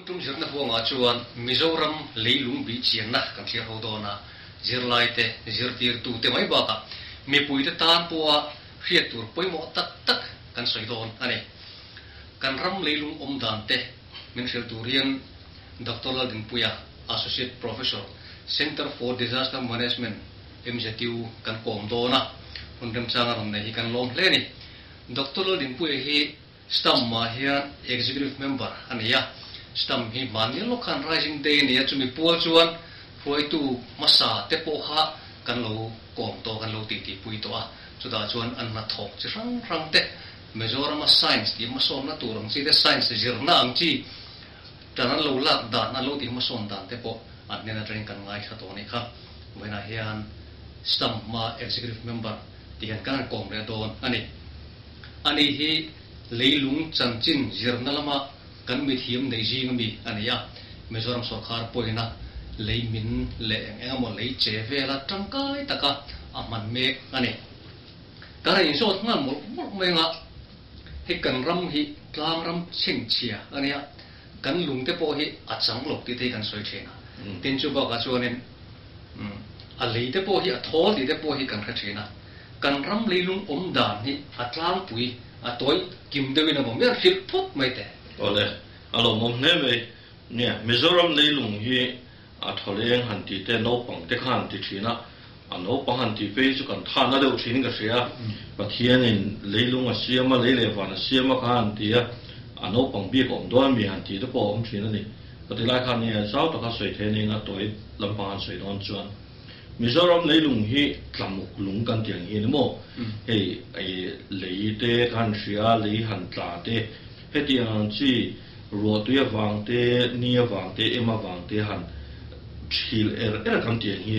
Tun tum zirna huangah chuan Mizoram leilung bih chianna kan thlir ho dawn a, zirlaite, zirtirtute mai bakah mipuite tan pawha hriat tur pawimawh tak tak kan sawi dawn a ni. Kan ram leilung awm dan te min hrilh tur hian Doctor Laldinpuia, Associate Professor, Centre for Disaster Management, MZU kan kawm dawn a, hun remchang a rawn nei hi kan lawm hle a ni. Doctor Laldinpuia hi Stamp ah hian Executive Member a ni a, Stamp hi hmanni lawk khan Rising Day a ni a, chumi pual chuan hruaitu hmasa te pawh kha kan lo kawm tawh, kan lo titipui tawh a, chutah chuan an hnathawk chi hrang hrang te, Mizorama Science tih hmasawnna tur ang chi te, Science zirna ang chi tan an lo lak dan, an lo tih hmasawn dan te pawh an hnen atangin kan ngaithla tawh a nih kha. Vawiinah hian Stamp hma Executive Member tih hian kan han kawm leh dawn a ni. Ani hi leilung chanchin zirna lama kan mithiam nei zing ami a ni a, Mizoram sawrkar pawhina lei min leh eng eng emaw lei che vela tangkai taka a hman mek a ni. Kan rawn inzawt nghal mawlh mawlh mai anga hei kan ram hi tlang ram chhengchhia a nia, kan lung te pawh hi a chang lo tih te hi kan sawi thin a, tin chu bakah chuanin a lei te pawh hi a thawl tih te pawh hi kan hre thin a. Kan ram leilung awm dan hi a tlangpui, a tawi kim deuhin a awm em hrilh phawt mai teh. Awle, a lawmawm hle mai. Nia, Mizoram leilung hi a thawleng han tih te, naupang te kha han ti thin a, a naupang han tih phei hi chu kan than a deuh thin ka hria. Pathianin leilung a siam a, lei leh van a siam a kha han ti a, a naupang bik a awm dawn mi han tih te pawh a awm thin a ni. Ka ti lai khan nia, zau taka sawi thei a ni anga tawi lampang han sawi dawn chuan. Mizoram leilung hi tlamuk lung kan tih ang hi a ni maw? Hei lei te ka han hria, lei han tla te, hetiang ang chi ruahtui avang te, ni avang te, em avang te han thil er er kan tih ang hi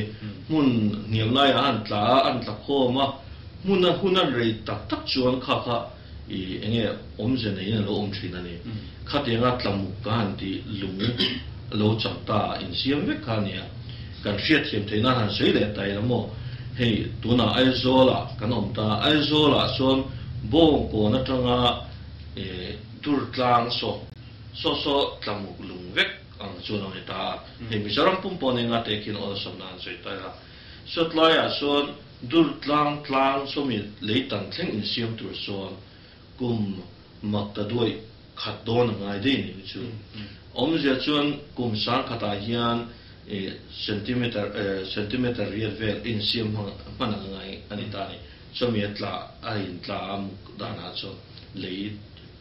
hmun hniam laiah a han tla a, a han tla khawm a, hmun a hun a rei tak tak chuan kha kha i enge awmze neiin a lo awm thin a ni. Khatianga tlamuk ka han tih lung lo chang ta insiam vek kha a ni a. Kan hriatthiam theih nan han sawi leh ta ila maw? Hei tunah Aizawlah kan awm ta a, Aizawlah chuan Bawngkawn atanga dur tlang saw saw saw tlamuk lung vek ang chuan a ni ta a. Hei Mizoram pum pawh nen a tehkhin awlsam nan han sawi ta ila. Sawtlaiah chuan Durtlang tlang sawmi lei tan thleng insiam tur chuan kum mak ta duaih khat dawn a ngai daih ni chu. Awmzia chuan kum sang khatah hian centimeter centimeter riat vel insiam hman a ngai a ni ta a ni. Sawmi a tla a intla a muk danah chuan lei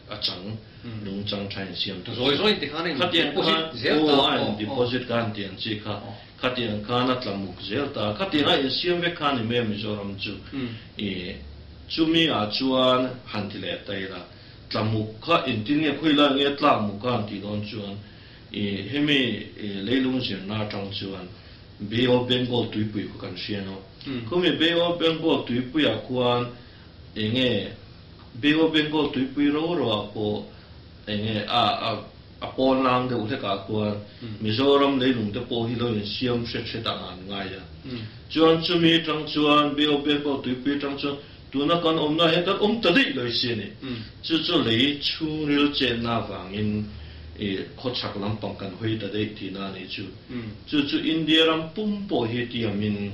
a chang lung chang tha insiam tur chuan. Zawi zawi ti khan a in deposit zel ta. Aw a in deposit kha an ti ang chi kha. Khatiang khan a tla muk zel ta. Khatiang a insiam vek kha ni mai a Mizoram chu. I chumi ah chuan han ti leh ta ila, tla muk kha engtin nge khawi lai nge tlak muk kha han tih dawn chuan i hemi leilung zirna atang chuan Bay of Bengal tuipui kha kan hria no. Khumi Bay of Bengal tuipui ah khuan enge Bay of Bengal tuipui ro ro ah pawh enge a a A pawn lang deuh hlekah khuan Mizoram leilung te pawh hi lo insiam hret hret ang an ngai a. Chuan chumi atang chuan BOB pawh tuipui atang chuan tuna kan awmna hian kan awm ta daih lo si a ni. Chu chu lei chhungril chenna avangin i khawchhak lampang kan hawi ta daih tihna a nih chu. Chu chu India ram pum pawh hi tiamin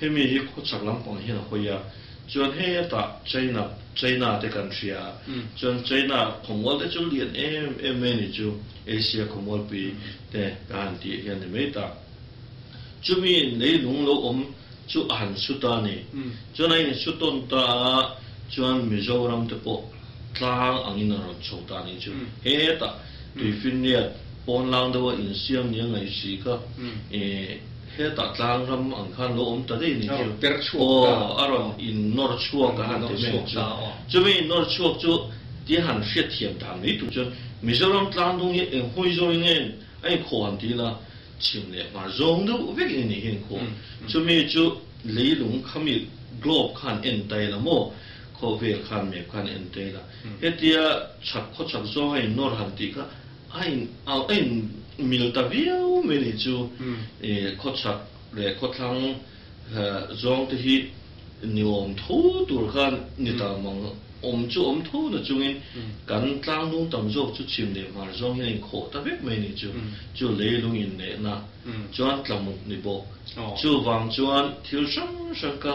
hemi hi khawchhak lampang hian a hawi a. Chuan hetah China China te kan hria a, chuan China khawmual te chu lian em em mai a ni chu, Asia khawmualpui te ka han tih hian ni mai ta. Chumi leilung lo awm chu a han su ta a ni. Chuan a insu tawn ta a, chuan Mizoram te pawh tlang angin a rawn chho ta a ni chu. Hetah Tuifinriat pawnlang deuha insiam nia ngaih si kha ih Hetah tlang ram ang khan lo awm ta daih ni chu. Aw, a rawn innawr chhuak a han ti mai chu. Chumi innawr chhuak chu tia han hriat thiam dan mai tur chuan Mizoram tlang dung hi eng hawi zawng in nge a inkhawh han ti ila, chhim leh hmar zawng deuh vek in ni hi inkhawh. Chumi chu leilung khami globe khan en ta ila maw, khawvel khan map khan en ta ila, hetia chhak khawchhak zawng a innawr han tih kha A in a in mil ta viau mai ni chu i khawchhak leh khawthlang zawng te hi Ni awm tho tur khan ni ta mang awm chu awm tho na chungin kan tlangnung tam zawk chu chhim leh hmar zawng hian inkhawh ta vek mai ni chu. Chu leilung inneihna chuan tlamuk ni bawk. Chuvang chuan thil hrang hrang kha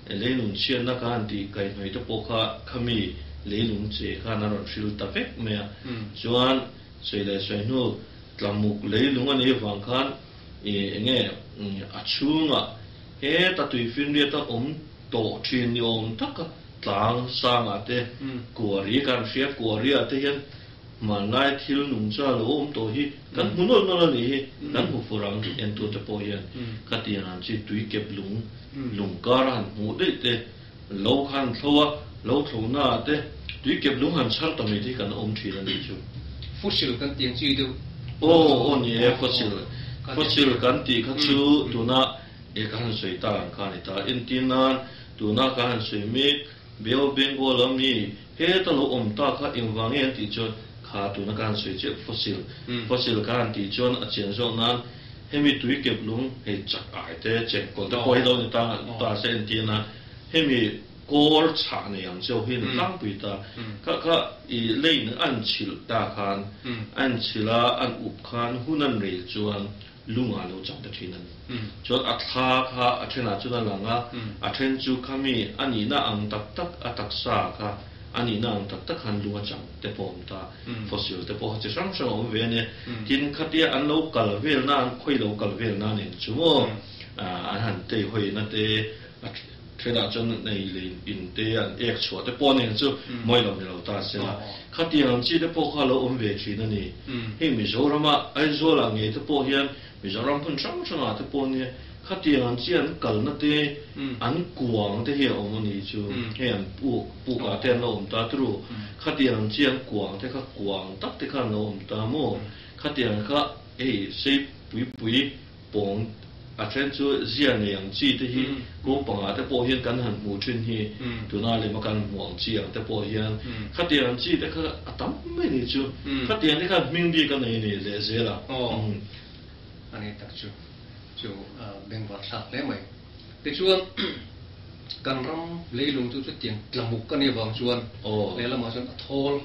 leilung chhiatna kha han tih kaihhnawih te pawh kha khami leilung che khan a rawn hril ta vek mai a. Chuan sawi leh sawi hnu tlamuk leilung a nih avang khan eng nge a chhungah Heta tuifinriat a awm tawh thin ni awm taka tlang sangah te, kuari kan hria, kuariah te hian hmanlai thil nungcha lo awm tawh hi kan hmu nawlh nawlh a nih hi, kan hmu fur ang entute pawh hian khatiang ang chi tui kep lung, lung kar a han hmuh daih te, lo khan thlo a, lo thlo naah te tui kep lung han chhar ta mai te hi kan awm thin a nih chu. Fossil kan tih ang chi deuh. Aw, aw ni e, fossil, fossil kan tih kha chu tuna E ka han sawi ta ang kha a ni ta. Entir nan, tuna ka han sawi mek, Bay of Bengal a mi heta lo awm ta kha engvang nge an tih chuan, kha tuna ka han sawi chiah fossil, fossil ka han tih chuan a chian zawk nan hemi tui kep lung hei chak ai te chengkawl te pawh hi lo ni ta ta se entir nan hemi kawl chhah nei ang cheu hi a ni tlangpui ta. Kha kha i lane an chhilh ta khan, an chhilh a an up khan hun an rel chuan Lung ah lo chak ta thin a ni. Chuan a thla kha a thenah chuan a lang a, a then chu khami a nihna ang tak tak a taksa kha a nihna ang tak tak khan lung a chang te pawh a awm ta, fossil te pawh kha chi hrang hrang a awm ve a nia. Tin, khatia an lo kal vel na, an khawi lo kal vel na nen chu maw an han tei hawi na te, a thenah chuan nei lei in te an ek chhuah te pawh nen chu mawi lo ni lo ta se la. Khatiang ang chi te pawh kha a lo awm ve thin a ni. Hei Mizorama Aizawlah ngei te pawh hian Mizoram hmun hrang hrangah te pawh nia khatiang ang chi an kalna te an kuang te hi a awm a ni chu. Hei an puk pukah te an lo awm ta turu. Khatiang ang chi an kuang te kha kuang tak te kha an lo awm ta maw? Khatiang kha hei sei pui pui Pawng a then chu zia nei ang chi te hi kawng pangah te pawh hian kan han hmuh thin hi tuna lema kan hmuh ang chi ang te pawh hian khatiang ang chi te kha a tam mai ni chu khatiang te khan hming bik a nei ni leh zel a. Aw a ni tak chu chu bengvar thlak hle mai. Tichuan kan ram leilung chu chutiang tlamuk a nih avang chuan lehlamah chuan a thawl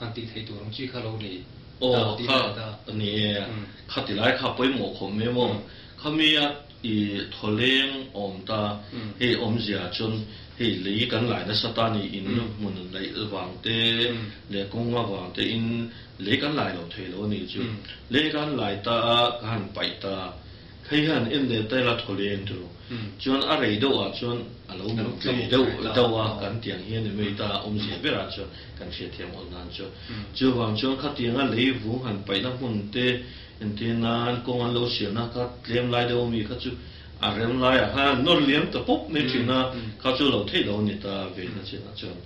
han tih theih tur ang chi kha lo ni. Aw kha ni e, khati lai kha pawimawh khawp mai maw? Khami a i thawleng awm ta, hei awmzia chuan hei lei kan lai nasa ta ni in hmun laih vang te leh kawng avang te in lei kan lai lo thei lo a nih chu. Lei kan lai ta a, ka han paih ta. Hei hian en leh ta ila thawleng tur chuan a rei deuh ah chuan a lo mut ve deuh deuh a kan tiang hian ni mai ta awmzia ber ah chuan kan hriatthiam awn nan chuan chuvang chuan khatiang a lei vung han paihna hmun te entir nan kawng an lo siamna kha tlem lai deuh ami kha chu a rem lai ah khan an nawr liam ta pawp mai thin a kha chu lo theih lo a ni ta ve na chin ah chuan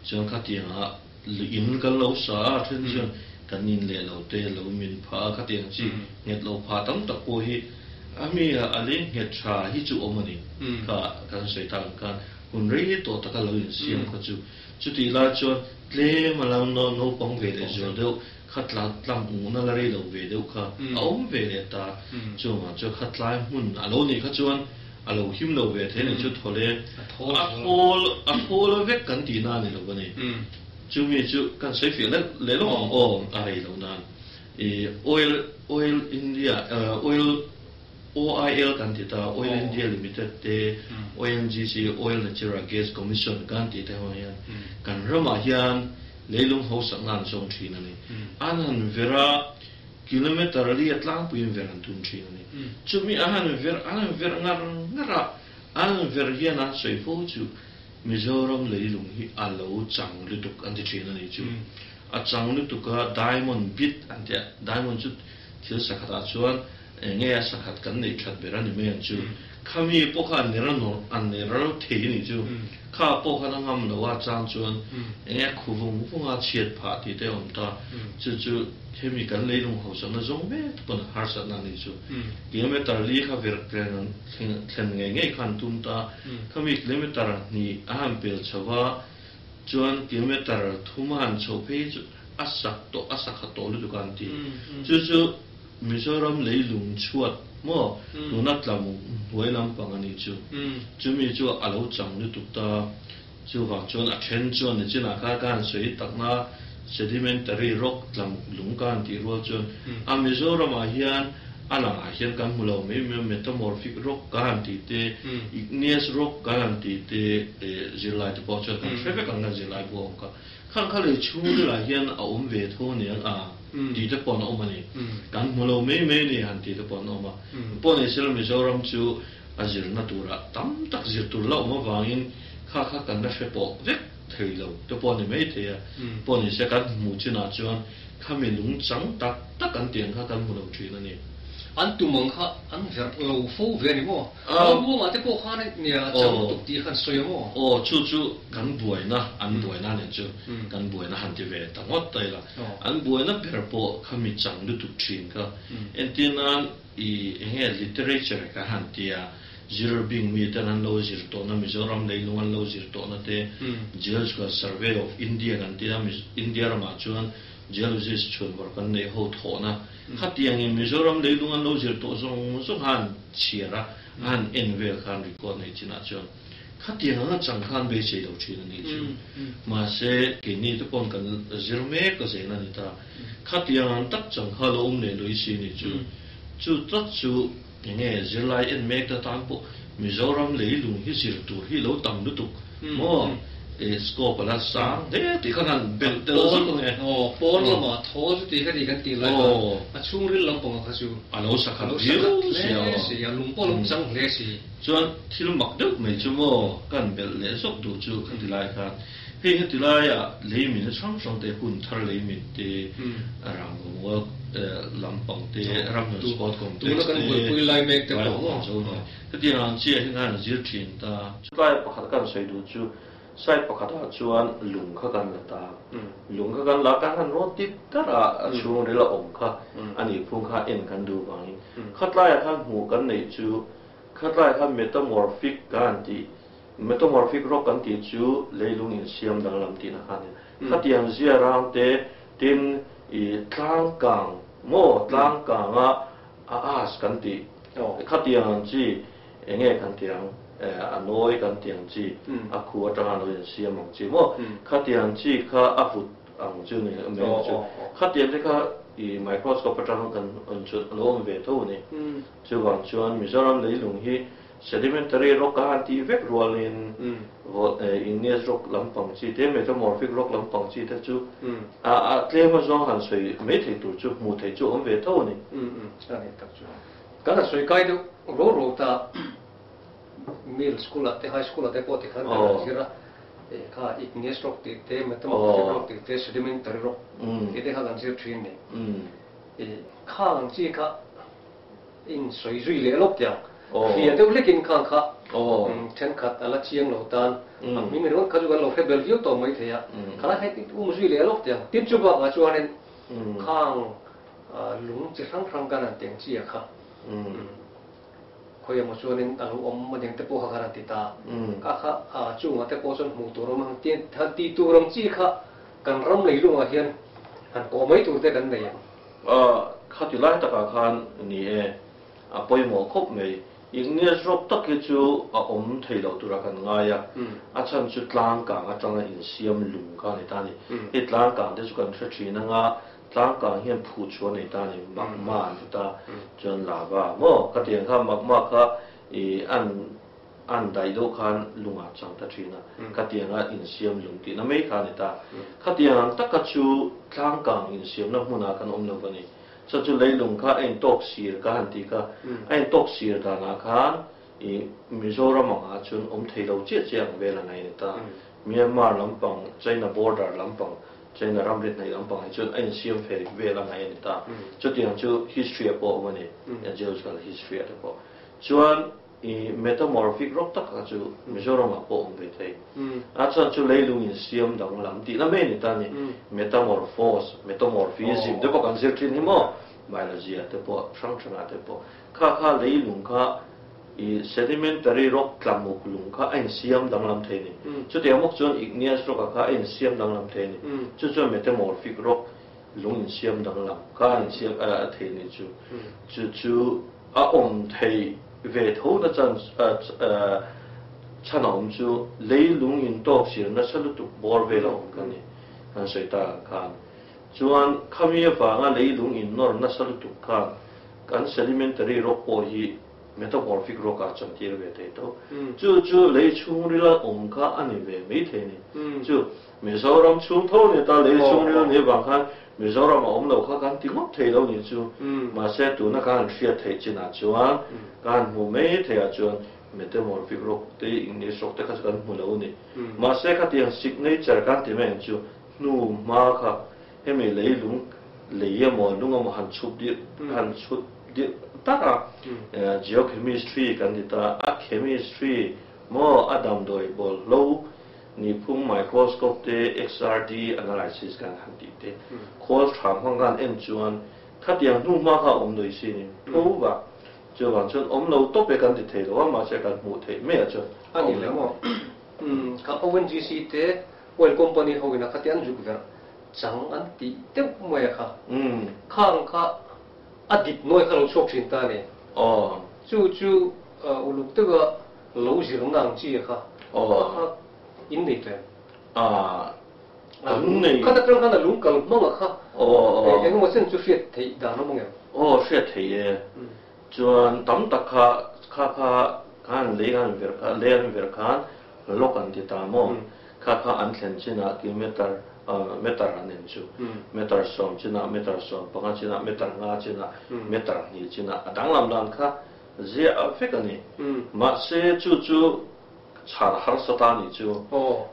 chuan khatiang ah In kan lo sa a, then chuan kan in leh lo te lo min phah a, khatiang chi nghet lo phah tam tak pawh hi a mi a lei nghet tha hi chu awm a ni. Kha kan sawi tak ang khan hun rei tawh taka lo insiam kha chu chutih lai chuan tlem a lo naupang ve leh zual deuh kha tla tlang ungna la rei lo ve deuh kha a awm ve leh ta. Chungah chuan kha tlai hmun a lo nih kha chuan a lo him lo ve thei a ni chu thaw le a thawl a thawl a vek kan tih na a ni lo a ni chumi chu kan sawi fiah leh leh lawk ang aw a rei lo nan i oil oil India oil OIL kan ti ta oil India limited te ONGC oil natural gas commission kan tih te ho hian kan ramah hian leilung hausakna an zawng thin a ni an han ver a Kilometre li a tlangpuiin ver an tum thin a ni. Chumi an han ver, an han ver ngar ngar a, an han ver hian an sawi fo chu Mizoram leilung hi a lo chang lutuk an ti thin a ni chu. A chang lutuk a, diamond bit an ti a, diamond chu thil sakhatah chuan eng nge a sakhat kan neih that ber a ni mai ang chu. Khami pawh kha a ner a nawr, a ner thei a ni chu. Kha pawh khan a ngam lo a chang chuan eng nge khu vung vung a chhiat phah tih te a awm ta. Chu chu hemi kan leilung hausakna zawng mek pawn harsatna a ni chu. Kilometer li kha vir tlen thlen ngei ngei kha an tum ta. Khami kilometer hnih a han pel chho va, chuan kilometer thum a han chhoh phei chu a sak tawh, a sakha tawh lutuk a an ti. Chu chu Mizoram leilung chhuat. Maw? Tuna tlamuk hnuai lampang a nih chu. Chumi chu a lo chang lutuk ta. Chuvang chuan a then chuan nichinah khan ka han sawi takna sedimentary rock tlamuk lung ka han tih rual chuan a Mizoramah hian a langah hian kan hmu lo mai mai a, metamorphic rock ka han tih te, igneous rock kan han tih te zirlai te pawh chuan kan hre vek ang kan zirlai bu a awm kha. Khang kha lei chhungrilah hian a awm ve tho aniang a tih te pawh an awm a ni. Kan hmu lo mai mai a ni han tih te pawh an awm a. Pawh ni sela Mizoram chu a zirna turah tam tak zir tur la awm avangin kha kha kan la hre pawh vek thei lo te pawh a ni mai thei a. Pawh ni se kan hmuh chinah chuan Khami lungchang tak tak an tiang kha kan hmu lo thin a ni. An tum ang kha an verh lo fo ve a ni maw? Ralmuangah te pawh khan nia a chang lutuk tih khan sawi a maw? Aw, chu chu kan buaina, an buaina nen chu kan buaina han ti ve ta ngawt ta ila. An buaina ber pawh khami chang lutuk thin kha. Entir nan i enge literature ka han ti a, zir bing mi ten an lo zir tawhna Mizoram leilung an lo zir tawhna te, Geological Survey of India kan ti a, India ramah chuan Geologist chhunvawr kan neih ho thawhna khatiangin Mizoram leilung an lo zir tawh zawng zawng a han chhiar a, a han en vel khan record nei chinah chuan khatiang anga chang khan beisei lo thin a nih chu. Mahse, keini te paw'n kan zir mek a zel a ni ta. Khatiang ang tak chang kha lo awm leh lui si ni chu. Chu tak chu enge zirlai en mek ta tan pawh Mizoram leilung hi zir tur hi lo tam lutuk maw? E scope a la sang hle tih kha han belh tel zuk ang e. Aw, pawn lamah thawl chu tih kha ni kan tih lai kha a chhungril lampang kha chu a lo sakhat viau si a. A lung pawh a lo chang hle si. Chuan thil mak deuh mai chu maw kan belh leh zawk duh chu kha ti lai khan Hei heti laia lei min hrang hrang te, hun thar lei min te, rangvamual lampang te, ramhlun sport complex te, tuna kan buaipui lai mek te pawh maw? Hetiang ang chiah hi khan zir thin ta. Chutlai pakhat kan sawi duh chu side pakhatah chuan lung kha kan la ta. Lung kha kan la kan han rawn tip dar a, a chhungril a awm kha a nih phung kha en kan duh vangin khatlaiah khan hmuh kan neih chu khatlaiah khan metamorphic kan tih Metamorphic rock kan tih chu leilung insiam danglam tihna kha a ni. Khatiang zia rang te tin i tlang kang maw tlang kanga a as kan tih khatiang ang chi enge kan tih ang a nawi kan tih ang chi a khu atanga lo insiam ang chi maw khatiang chi kha a vut ang chu ni mai ang chu khatiang te kha i microscope atanga kan en chuan a lo awm ve tho a ni. Chuvang chuan Mizoram leilung hi Sedimentary rock a han tih vek rualin igneous rock lampang chi te, metamorphic rock lampang chi te chu a tlem a zawng han sawi mai thei tur chu hmuh theih chu a awm ve tho a ni. A ni tak chu. Kan han sawi kai deuh ro ro ta middle school ah te high school ah te pawh tikhan kan han zir a, kha igneous rock tih te, metamorphic rock tih te, sedimentary rock tih te kha kan zir thin ni. Khang chi kha In sawi zui leh lawk teh ang. Hria deuh hlekin khang kha thenkhat a la chiang lo tan a hming ringawt kha chu kan lo hre bel viau tawh mai thei a. Kha lai hi um zui leh lawk teh ang. Tin chu bakah chuanin khang lung chi hrang hrang kan han teng chi a kha. Khawi emaw chuanin a lo awm a deng te pawh kha kan han ti ta. Kha kha chungah te pawh chuan hmuh tur awm ang han ti tur ang chi kha kan ram leilungah hian han kawh mai tur te kan nei ang. Khati lai takah khan ni e, a pawimawh khawp mai. Igneous rock tak hi chu a awm thei loh tura kan ngai a, a chhan chu tlang kang atanga insiam lung kha a ni ta a ni. Hei tlang kang te chu kan hre thin anga, tlang kang hian phuh chhuah a nei ta a ni, magma an ti ta, chuan lava maw? Khatiang kha magma kha i an An daih deuh khan lungah chang ta thin a, khatianga insiam lung tihna mai kha a ni ta. Khatiang ang taka chu tlangkang insiamna hmunah kan awm lo va ni. Chu chu leilung kha a intawk sir ka han ti kha, a intawk sir danah khan i Mizoram angah chuan awm thei lo chiah chiah ang vel a ngai a ni ta. Myanmar lampang, China border lampang, China ramri hnaih lampang hi chuan a insiam fel vel a ngai a ni ta. Chutiang chu history-ah pawh a awm a ni, geological history-ah te pawh. Chuan I metamorphic rock tak kha chu Mizoramah pawh awm ve thei. A chhan chu leilung insiam danglam tihna mai a ni ta a ni. Metamorphose, metamorphism te pawh kan zir thin hi maw? Biology ah te pawh, hrang hrangah te pawh. Kha kha leilung kha i sedimentary rock tlamuk lung kha a insiam danglam thei a ni. Chutiang bawk chuan igneous rock ah kha a insiam danglam thei a ni. Chu chuan metamorphic rock lung insiam danglam kha a insiam a thei a ni chu. Chu chu. A awm thei ve tho na chan chhan a awm chu leilung in tawk sir nasa lutuk bawr vel a awm ka ni kan sawi tak ang khan. Chuan khami avanga leilung in nawr nasa lutuk khan kan sedimentary rock pawh hi metamorphic rock ah chantir ve thei tho. Chu chu lei chhungril a awm kha a ni ve mai thei a ni. Chu Mizoram chhung tho ni ta, lei chhungril ni vang khan Mizoram a awm lo kha kan ti ngawt thei lo ni chu. Mahse tuna ka han hriat theih chinah chuan ka han hmu mai thei ah chuan metamorphic rock te English rock te kha chu kan hmu lo ni. Mahse khatiang signature kan ti mai ang chu hnu hma kha hemi leilung lei emaw lung emaw han chhup dirh han chhut dirh tak a geochemistry kan ti ta a chemistry maw a damdawi bawlhlo Nihphung microscope te, XRD analysis kan han tih te, khawl tha hmang khan en chuan khatiang hnu hma kha a awm dawi si ni tho va, chuvang chuan awm lo tawp e kan ti thei lo a, mahse kan hmuh theih mai ah chuan a awm lo maw? Kha ONGC te oil company ho in a khati an zuk verh chang an tih deuh mai a kha, khang kha a dip nawi kha lo chhuak thin ta a ni. Chu chu uluk deuh a Lo zirna ang chi kha kha in nei tawh em? Kan nei. Khat atang khan a lung kal hmang a kha eng emaw chen chu hriat theih dan awm ang em? Aw hriat theih e. Chuan tam tak kha kha kha khan lei an ver kha lei an ver khan lawk an ti ta maw? Kha kha an thlen chinah kilometer meter an en chu meter 10 chinah meter 15 chinah meter 5 chinah meter 2 chinah a danglam dan kha Ziah vek a ni. Mahse chu chu chhan harsa ta nih chu.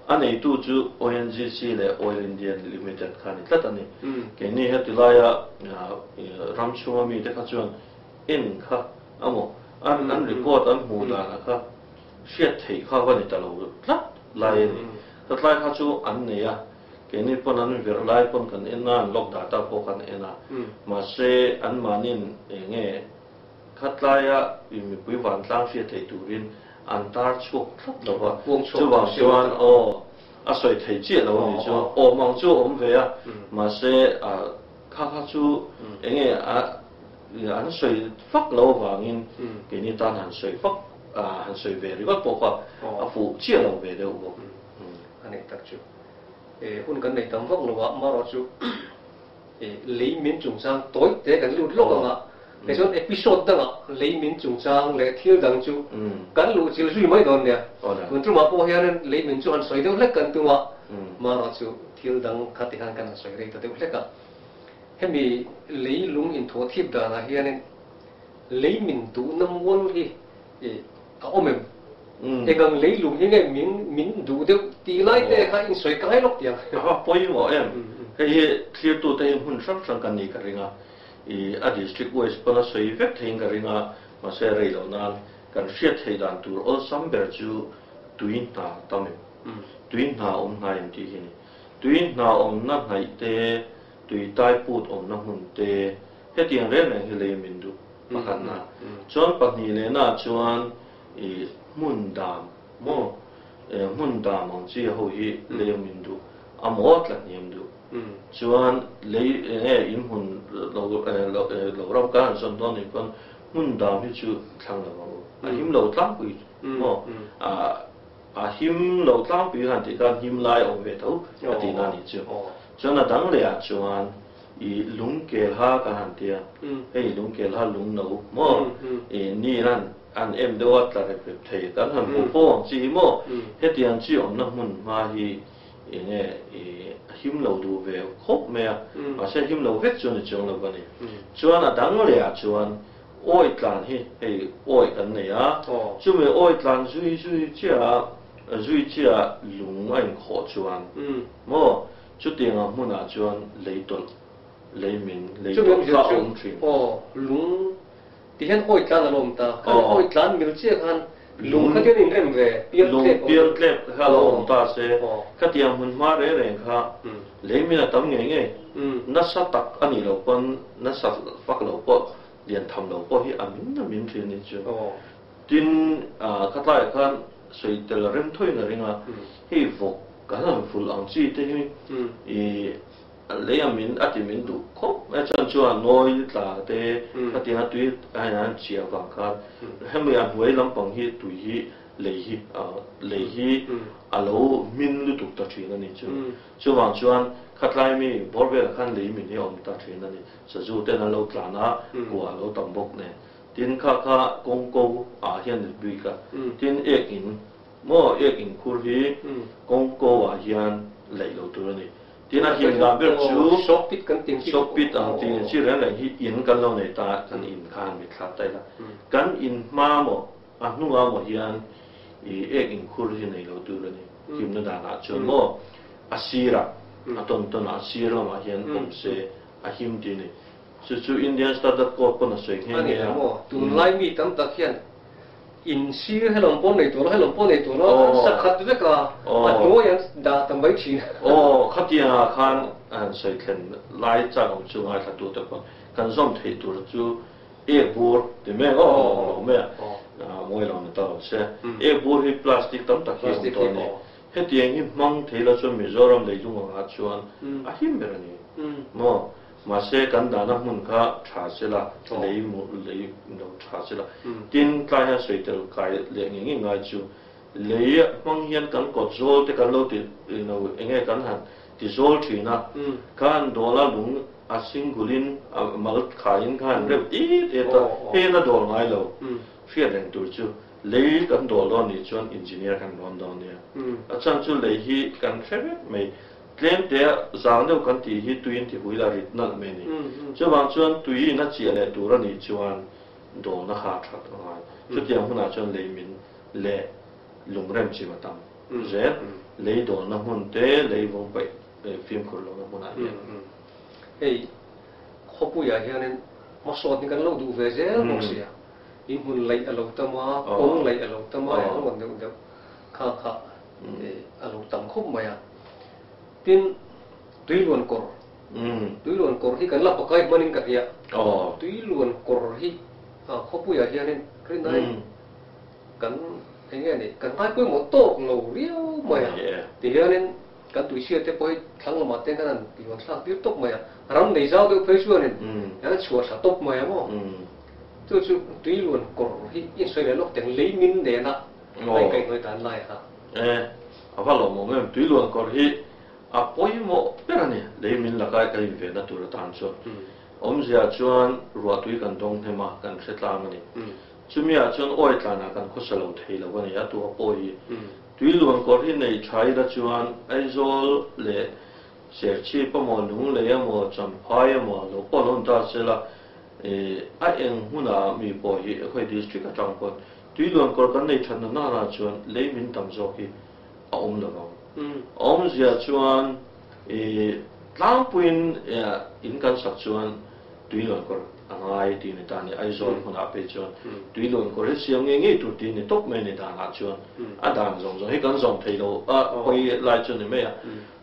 A neitu chu ONGC leh Oil India Limited kha a ni tlat a ni. Keini heti laia ram chhunga mite kha chuan en kha amaw an record an hmuh danah kha hriat theih kha va ni ta lo tlat lai a ni. Tlatlai kha chu an nei a, keini pawn an verh lai pawn kan en a, an lock data pawh kan en a. Mahse anmahniin eng nge Khatlaia mipui vantlang hriat thei turin an tar chhuak tlat lo va, chuvang chuan aw a sawi thei chiah lo a nih chu, awm ang chu a awm ve a, mahse kha kha chu eng nge an sawi fak lo avangin keini tan han sawi fak han sawi ve ringawt pawh kha a fuh chiah lo ve deuh bawk. A neih tak chu hun kan nei tam vak lo a, marawh chu Lei min chungchang tawi te kan lut lawk ang a, tichuan episode dangah lei min chungchang leh thil dang chu kan luh chil zui mai dawn nia. Tun tumah pawh hianin lei min chu han sawi deuh hlek kan tum a, marawh chu thil dang kha ti khan kan han sawi rei ta deuh hlek a. Hemi lei lung inthaw thip danah hianin lei min duhna mual hi a awm em? Engang lei lung hi nge min min duh deuh tih lai te kha in sawi kai lawk tiang. A va pawimawh em? Hei hi thlirtute hi hmun hrang hrang kan nih ka ring a, i a district wise pawn a sawi vek theiin ka ring a, mahse rei loh nan kan hriat theih dan tur awlsam ber chu tui hna tam em? Tui hna awm hnai em tih hi a ni. Tui hna awmna hnaih te, tui tai put awmna hmun te, hetiang reng reng hi lei min duh. Pakhatna chuan pahnih lehna chuan i hmun dam maw hmun dam ang chi ho hi lei awm in duh a maw tla hniam duh chuan lei enge in hmun lo lo ram kan han sawn dawn nih pawn hmun dam hi chu thlang lo ang u a him lo tlangpui maw a him lo tlangpui han tih khan him lai a awm ve tho a tihna a nih chu chuan a dang leh ah chuan I lungkel ha kan han ti a, hei lungkel ha lung no maw? I ni an an em deuh a tla rep rep thei kan han hmuh fo ang chi hi maw? Hetiang chi awmna hmun hma hi enge i a him lo duh ve khawp mai a, mahse him lo vek chu a ni chuang lo va ni. Chuan a dang leh ah chuan awi tlan hi hei awi kan nei a, chumi awi tlan zui zui chiah a zui chiah a lung a inkhawh chuan maw? Chutianga hmunah chuan lei tawlh, lei min, lei tawlh kha a awm thin. Aw, lung ti hian awi tlan a lo awm ta. Khan awi tlan mil chiah khan lung kha tian inrem ve, pial tlep awm. Lung pial tlep kha a lo awm ta se, khatiang hmun hma reng reng kha lei min a tam ngei ngei. Nasa tak a nih loh pawn, nasa fak lo pawh, lian tham lo pawh hi a min a min thin a nih chu. Tin, khatlaiah khan sawi tel rem thawiin a ring a, hei vawk kan han fulh ang chi te hi i Lei a min a ti min duh khawp mai a chuan chuan nawi tla te khatianga tui a hian chiah vang khan hemi a hnuai lampang hi tui hi lei hi lei hi a lo hmin lutuk ta thin a ni chu. Chuvang chuan khatlai mi bawr velah khan lei min hi a awm ta thin a ni. Sazu ten an lo tlan a, kua a lo tam bawk nen. Tin kha kha kawng ko ah hian ni bik a, tin ek in maw ek in khur hi kawng ko ah hian laih lo tur a ni. Tin a him dan ber chu Sock pit kan tin sock pit ang tih chi reng reng hi in kan lo nei ta kan in khan mit thlak ta ila. Kan in hma maw a hnungah maw hian i ek in khur hi nei lo tur a ni. Himna danah chuan maw a sirah a tawn tawnah a sir lamah hian awm se a him tih a ni. Chu chu Indian Standard Code pawn a sawi nghe nghe a. A ni maw? Tunlai mi tam tak hian in sir helawm pawn nei tur lo, helawm pawn nei tur lo, an sa khat vek a, a hnuai an dah ta mai thin. Aw, khatiangah khan an sawi thlen lai chak awm chu ngaithla tu te pawn kan zawm theih tur chu ek bur ti mek aw, awm lo mai a, mawi lo ni ta lo se. Ek bur hi plastic tam tak hi a awm tawh a ni. Hetiang hi hmang thei la chuan Mizoram leilung angah chuan a him ber a ni maw? Mahse kan dahna hmun kha tha se la, lei mu lei lo tha se la. Tin, tlai hian sawi tel kai leh nge nge ngai chu lei hmang hian kan kawt zawl te kan lo ti lo enge kan han ti zawl thin a, khan dawla lung a single in a mal khaiin khan reuh tit et a, hei hian a dawl ngai lo. Hriat reng tur chu lei kan dawl dawn nih chuan engineer kan rawn dawn nia. A chhan chu lei hi kan hre vek mai. Tlem te zang deuh kan tih hi tuiin ti hui la rit nalh mai a ni. Chuvang chuan tuiin a chiah leh tur a nih chuan dawlna kha a that a ngai. Chutiang hunah chuan lei min leh lungrem chim a tam zel. Lei dawlna hmun te, lei vawng paih fimkhur lohna hmunah hian. Hei khawpuiah hianin hmasawt hi kan lo duh ve zel bawk sia. In hmun laih a lo tam a, kawng laih a lo tam a, eng emaw deuh deuh kha kha a lo tam khawp mai a. Tin, tuiluan kawr, tuiluan kawr hi kan la pakai hmanin ka hria. Tuiluan kawr hi khawpuiah hianin rinai kan eng nge ni, kan ngai pawimawh tawk lo riau mai a. Tihianin kan tuichhia te pawh hi thlang lamah te kan han luan thlak tir tawp mai a. Ram nei zau deuh phei chuanin an chhuah thla tawp mai a maw. Chu chu tuiluan kawr hi insawi leh lawk teng lei min nena a inkaihhnawih dan lai kha. E, a va lawmawm em, tuiluan kawr hi a pawimawh ber a ni, lei min laka ka invenna tur atan chuan. Awmzia chuan ruahtui kan dawng hnem a, kan hre tlang a ni. Chumiah chuan awi tlanah kan khawsa lo thei lo a ni, a tu a pawh hi. Tuiluan kawr hi nei tha ila chuan Aizawl leh Serchhip emaw, Lunglei emaw, Champhai emaw lo pawh lo ni ta sela, A eng hmunah mi pawh hi khawi district atang pawn tuiluan kawr kan nei that na nana chuan lei min tam zawk hi a awm lo vang. A awmzia chuan tlangpuiin in kan sak chuan tuiluan kawr a ngai tih ni ta a ni. Aizawl hmunah phei chuan tuiluan kawr hi siam ngei ngei tur tih ni tawp mai a ni danah chuan a dan zawng zawng hi kan zawm thei lo a hawi lai chu ni mai a.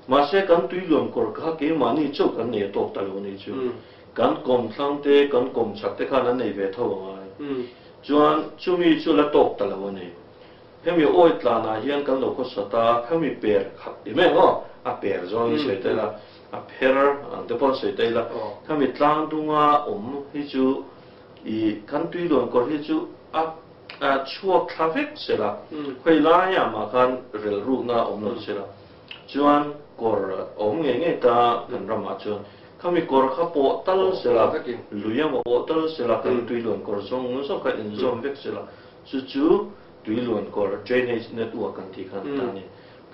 Mahse kan tuiluan kawr kha keimahni chauh kan nei a tawk ta lo ni chu. Kan kawmthlang te, kan kawmchak te khan an nei ve tho a ngai. Chuan chumi chu la tawk ta lo a ni. Hemi awi tlanah hian kan lo khawsa ta, hemi per khat i mai ang aw, a per zawng in sawi ta ila, a pher ang te pawh an sawi ta ila, hemi tlang dunga awm hi chu i kan tuiluan kawr hi chu a chhuak thla vek sela, khawi laiah mah khan relrukna a awm lo sela, chuan kawr a awm ngei ngei ta kan ramah chuan Khami kawr kha pawh tal sela, lui emaw pawh tal sela, kan tuiluan kawr zawng zawng kha inzawm vek sela, chu chu tuiluan kawr, drainage network kan tih khan ta a ni.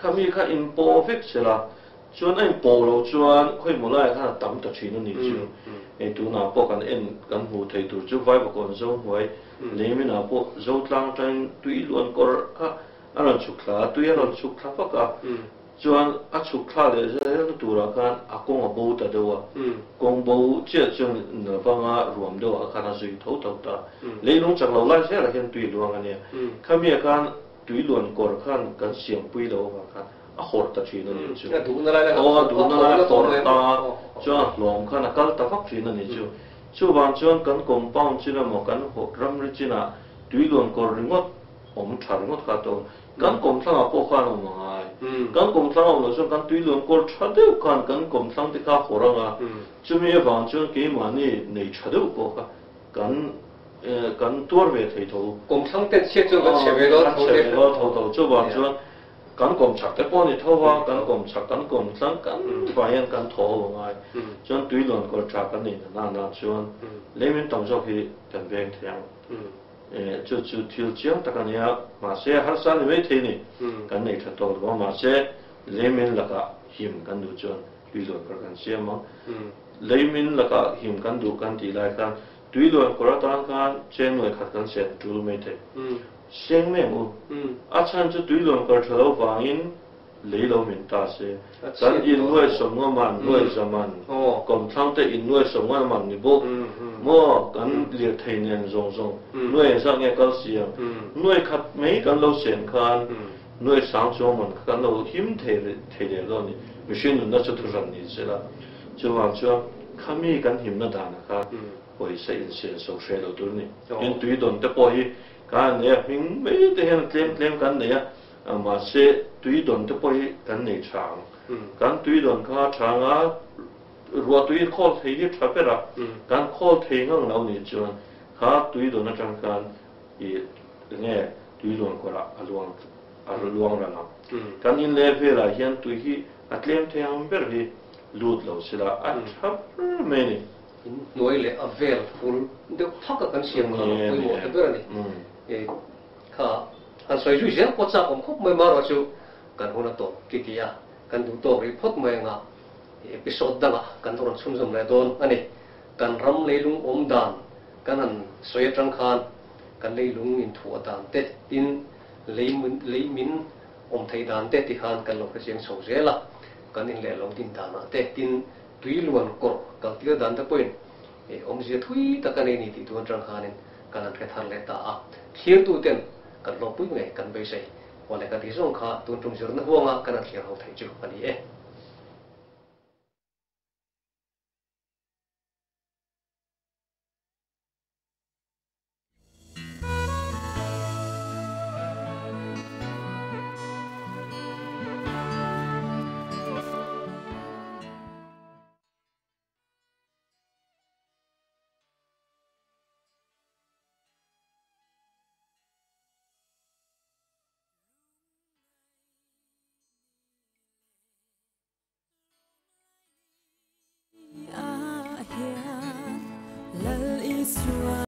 Khami kha inpawh vek sela, chuan a inpawh loh chuan khawimaw laiah khan a tam ta thin a ni chu. Hei tunah pawh kan en kan hmuh theih tur chu Vaivakawn Zohnuai leiminah pawh Zotlang atangin tuiluan kawr kha a rawn chhuk thla a, tui a rawn chhuk thla vak a. Chuan a chhuk thla leh zel turah khan a kawng a bo ta deuh a, kawng bo chiah chuan navanga ruam deuhah khan a zui tho tho ta. Leilung chak lo lai zelah hian tui luang a nia. Khamiah khan tui luan kawr khan kan siampui lo avang khan a hawrh ta thin a nih chu. Aw a duhna lai a hawrh ta, chuan a hlawm khan a kal ta vak thin a nih chu. Chuvang chuan kan compound chin emaw kan ramri chinah tui luan kawr ringawt awm tha ringawt kha a tawk. Kan kawmthlangah pawh khan awm a ngai. Kan kawmthlang a awm loh chuan kan tui luan kawl tha deuh khan kan kawmthlang te kha hawr ang a, chumi avang chuan keimahni nei tha deuh pawh kha kan kan tuar ve thei tho. Kawmthlang ten chhiat chuan kan chhe ve dawn tho te. Kan chhe ve dawn tho tho. Chuvang chuan kan kawmchhak te pawh a ni tho a, kan kawmchhak, kan kawmthlang kan vai hian kan thaw ho a ngai. Chuan tui luan kawl tha kan neih na na chuan leimin tam zawk hi kan veng thei ang. Chu chu thil chiang tak a nia, mahse harsa ni mai thei ni, kan nei tha tawk lo a, mahse leimin lakah him kan duh chuan tui luan kawr kan siam ang. Leimin lakah him kan duh kan tih lai khan tui luan kawr atan khan cheng nuai khat kan sen tul mai thei. Seng mai ang u. A chhan chu tui luan kawr tha lo vangin Lei lo min ta se. Kan innuai sawmnga man, nuai za man, kawmthlang te innuai sawmnga man ni bawk maw? Kan lirthei nen zawng zawng nuai engzah nge kal si ang? Nuai khat mai kan lo sen khan nuai sang chuang man kha kan lo him thei thei leh lo a ni. Mihring nunna chu thuhran ni sela. Chuvang chuan khami kan himna danah khan pawisa insen so hre lo tur a ni. Tin, tui dawn te pawh hi kan nei a, hming mai te hian a tlem tlem kan nei a. Mahse, tui dawn te pawh hi kan nei tha ang. Kan tui dawn kha tha ang a, ruah tui khawl thei hi tha ber a, kan khawl thei ngang lo nih chuan kha tui dawn atang khan i enge tui luan kawrah a luang a luang ran ang. Kan in leh velah hian tui hi a tlem thei ang ber hi lut lo sela a tha ber mai a ni. In hnuai leh a vel hul deuh thak a kan siam kha a pawimawh ta ber a ni. Kha han sawi zui zel pawh chak awm khawp mai marawh chu kan hun a tawp ti ti a, kan duh tawk rih phawt mai anga episode dangah kan rawn chhunzawm leh dawn a ni. Kan ram leilung awm dan kan han sawi atang khan kan leilung inthuah dan te tin lei min awm theih dan te ti khan kan lo hrechiang chho zel a, kan in leh lo din danah te tin tui luan kawrh kaltir dan te pawhin awmzia thui tak a nei ni tih tun atang khanin kan han hre thar leh ta a, thlirtuten kan hlawhpui ngei kan beisei. Awle ka tih zawng kha tun tum zirna huanga kan han thlir ho theih chu a ni e.